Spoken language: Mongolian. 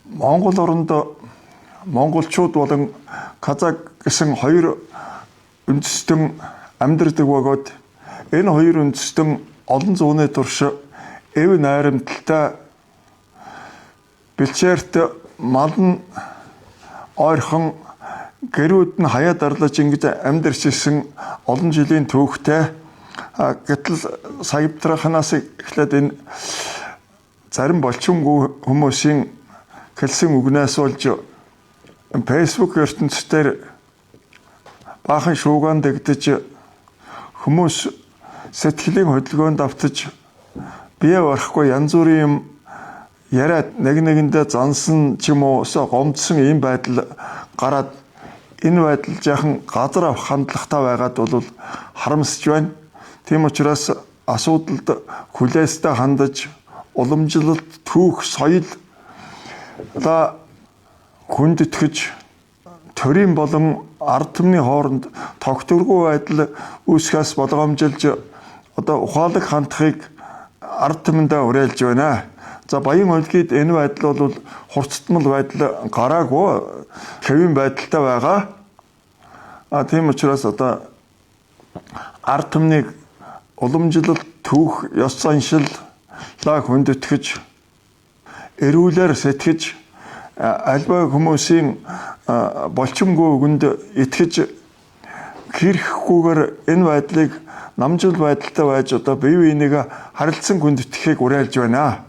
Монгол оронд монголчууд болон казак гэсэн хоёр үндэстэн амьдардаг бөгөөд энэ хоёр үндэстэн олон зууны турш эв найрамдалтай бэлчээрт мал нь ойрхон, гэрүүд нь хаяа дарлаж ингэж амьдарч ирсэн олон жилийн түүхтэй. Гэтэл саябдрахнаас эхлээд энэ зарим болчингүй хүмүүсийн хэлсэн үгнээс болж Facebook ертөнцийн баахан шуугаан дэгдэж, хүмүүс сэтгэлийн хөдөлгөөнд автаж, бие барахгүй янз бүрийн юм яриад, нэг нэгэндээ зансан ч юм уу гомдсон ийм байдал гараад, энэ байдал жаахан газар авах хандлагатай байгаад бол харамсаж байна. Тийм учраас асуудалд хүлээстэй хандаж, уламжлалт, түүх, соёл одоо хүндэтгэж, төрийн болон ард түмний хооронд тогтворгүй байдал үүсгэхээс болгоомжилж, одоо ухаалаг хандахыг ард түмэндээ уриалж байна. За, Баян өлгийд энэ байдал бол хурцтмал байдал гараагүй, хэвийн байдалтай байгаа. А тийм учраас одоо ард түмнийг уламжлалт, түүх, ёс заншиллаа хүндэтгэж, эрүүлэр сэтгэж, альва хүмүүсийн болчимгүй үгэнд итгэж хэрэгхгүйгээр энэ байдлыг намжил байдалтай байж, одоо бие биенийг харилцан хүндэтгэхийг уриалж байна.